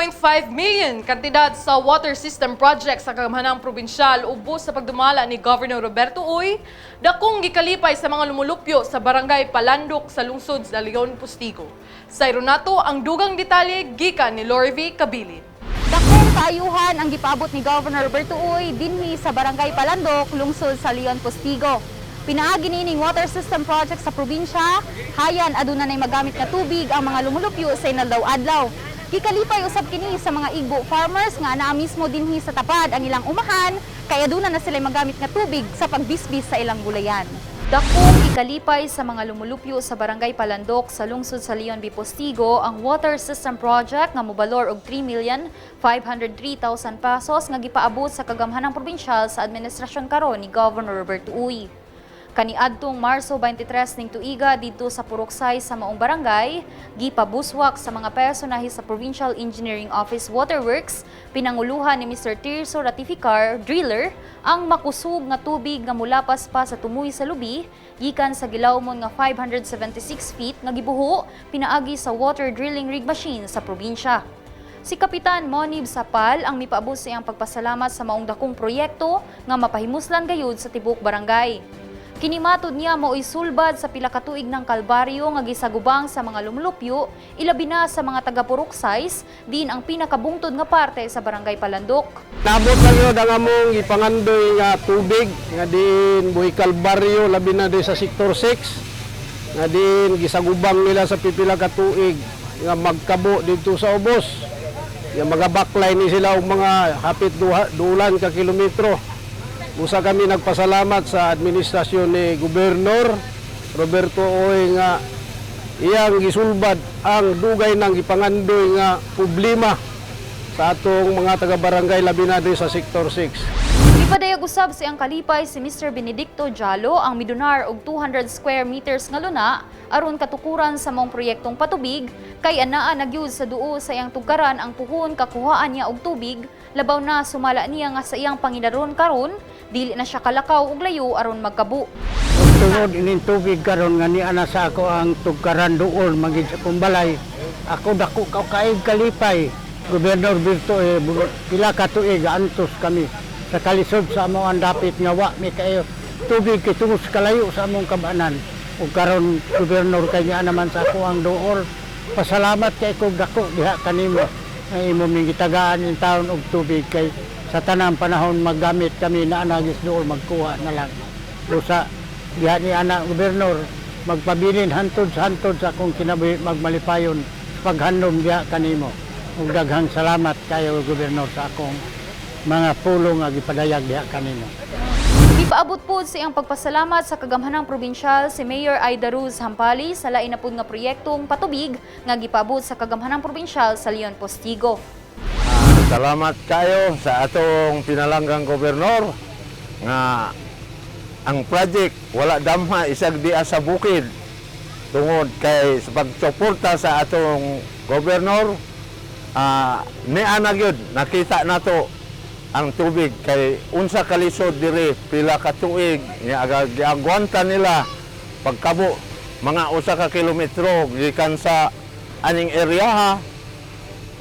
3.5 million kantidad sa water system project sa Kagamhanang Probinsyal ubos sa pagdumala ni Governor Roberto Uy, dakong gikalipay sa mga lumulupyo sa Barangay Palandok sa lungsod sa Leon Postigo. Sa nato ang dugang detalye gikan ni Lorvi Kabilin. Dakong kaayuhan ang gipaabot ni Governor Roberto Uy dinhi sa Barangay Palandok, lungsod sa Leon Postigo. Pinaagi niining water system project sa probinsya, hayan aduna nay magamit nga tubig ang mga lumulupyo sa inaldaw-adlaw. Gikalipay usab kini sa mga Igbo farmers nga naa mismo dinhi sa tapad ang ilang umahan, kay aduna na sila magamit nga tubig sa pagbisbis sa ilang gulayan. Dakong ikalipay sa mga lumulupyo sa Barangay Palandok sa lungsod sa Leon B. Postigo ang water system project nga mobalor og 3,503,000 pesos nga gipaabot sa kagamhanang probinsyal sa administrasyon karon ni Governor Roberto Uy. Kaniadtong Marso 23 ning tuiga didto sa Purok 6 sa maong barangay, gipabuswak sa mga personahe sa Provincial Engineering Office Waterworks, pinanguluhan ni Mr. Tirso Ratificar, driller, ang makusog nga tubig nga mulapas pa sa tumoy sa lubi, gikan sa gilawmon nga 576 feet nga gibuho pinaagi sa water drilling rig machine sa probinsya. Si Kapitan Monib Sapal ang mipaabot sa iyang pagpasalamat sa maong dakong proyekto nga mapahimuslan gayud sa tibok barangay. Kini, matud niya, mao'y sulbad sa pila ka tuig ng kalbaryo nga gisagubang sa mga lumulupyo, ilabi na sa mga taga-Purok 6, din ang pinakabungtod nga parte sa Barangay Palandok. Nabot lang yun ang among ipangandoy nga tubig nga din buhi kalbaryo, labi na din sa Sector 6 nga din gisagubang nila sa pipila ka tuig nga magkabo dito sa ubos nga mga backline ni sila og mga hapit dulan ka kilometro. Usa kami nagpasalamat sa administrasyon ni Gobernador Roberto Uy nga iyang gisulbad ang dugay nang gipangandoy nga problema sa atong mga taga-barangay, labi na diri sa Sector 6. Ipadayag usab sa iyang kalipay si Mr. Benedicto Jalo ang midonar og 200 square meters nga luna aron katukuran sa maong proyektong patubig, kay anaa na gyud sa duo sa iyang tugkaran ang puhon kakuhaan niya og tubig, labaw na sumala niya nga sa iyang pangidaron karon dili na siya kalakaw og layo aron magkabo. Ug tungod ining tubig karon nga niana sa ako ang tugkaran duol magid sa akong balay, ako dako ka kaig kalipay. Gobernador Berto, eh, pila ka tuig antos kami sa kalisod sa amo ang dapit nga wa mi kayo tubig kay tungod sa kalayo sa among kabanan. Ug karon, Gobernador, kay niya naman sa ako ang duol, pasalamat kay ko dako diha kanimo nga imo ming gitagaan in taon og tubig, kay sa tanang panahon maggamit kami na anagis duol magkuha na lang. Usa diha ni anak, Gobernador, magpabilin hantod sa hantod sa akong kinabuhi magmalipayon sa paghandom diha kanimo. Ug daghang salamat kayo, Gobernador, sa akong mga pulong nga gipadayag diha kanimo. Ipaabot pod sa iyang pagpasalamat sa kagamhanang probinsyal si Mayor Aida Ruz Hampali sa lain na pod nga proyektong patubig nga gipaabot sa kagamhanang probinsyal sa Leon Postigo. Salamat kayo sa atong pinalanggang gobernador nga ang project wala damha isag dia sa bukid tungod kay sa pagsuporta sa atong gobernador, niana na gyud nakita nato ang tubig, kay unsa kalisod diri pila ka tuig nga giagwanta nila pagkabo mga 1 ka kilometro gikan sa aning area ha,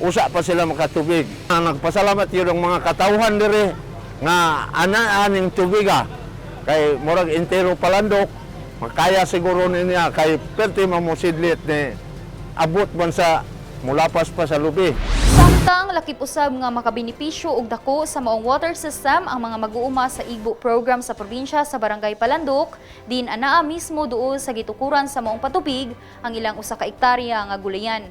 usa pa sila makatubig. Nagpasalamat yun ang mga katawhan diri nga ana aning tubig ah. Kay murag entero Palandok, makaya siguro niya kay perti mamusidlit ni abot man sa mulapas pa sa lubi. Samtang lakip usab nga makabenepisyo og dako sa maong water system ang mga mag-uuma sa Igbo program sa probinsya sa Barangay Palandok, din anaa mismo duol sa gitukuran sa maong patubig ang ilang 1 ka ektarya nga gulayan.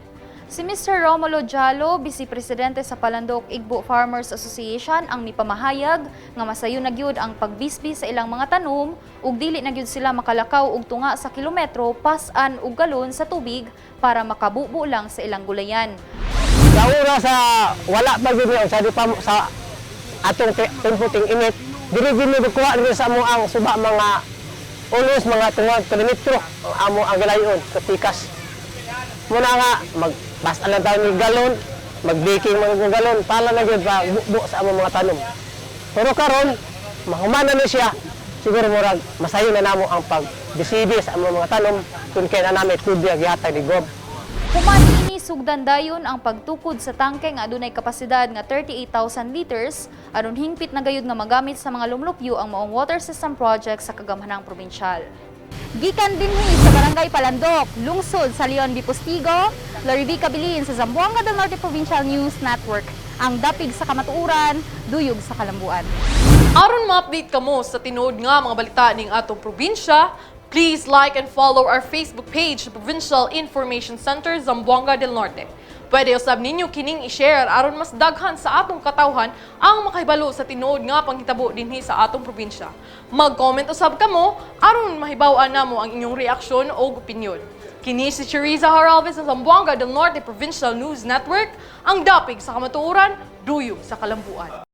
Si Mr. Romulo Jalo, Vice Presidente sa Palandok Igbo Farmers Association, ang mipamahayag nga masayo na gyud ang pagbisbis sa ilang mga tanom ug dili na gyud sila makalakaw og tunga sa kilometro pas-an og galon sa tubig para makabubo lang sa ilang gulayan. Sa ura sa wala pa gyud sa di pa sa atong tempo ting init, diri gyud mi kuha diri sa amo ang suba, mga ulos mga tungag kilometro ang amo ang gilayon sa tikas. Muna nga mag basta lang tayo ni galon, magbaking mga galon pala na gyud pa bubo sa among mga tanom. Pero karon mahumana ni siya, siguro murag masayo na namo ang pag sa among mga tanom kung kay na namin tubig gihatag ni Gob. Human Gisugdan dayon ang pagtukod sa tangke nga adunay kapasidad nga 38,000 liters aron hingpit na gayud nga magamit sa mga lumlupyo ang maong water system project sa kagamhanang probinsyal. Gikan dinhi sa Barangay Palandok, lungsod sa Leon B. Postigo, Lorivi Cabilin sa Zamboanga del Norte Provincial News Network, ang dapig sa kamatuoran, duyog sa kalambuan. Aron ma-update kamo sa tinuod nga mga balita ning atong probinsya, please like and follow our Facebook page, Provincial Information Center, Zamboanga del Norte. Pwede usab ninyo kining i-share aron mas daghan sa atong katawhan ang makahibalo sa tinuod nga panghitabo dinhi sa atong probinsya. Mag-comment usab kamo aron mahibaw-an namo ang inyong reaksyon o opinyon. Kini si Cheriza Haralves sa Zamboanga del Norte Provincial News Network, ang dapig sa kamatuoran, duyog sa kalambuan.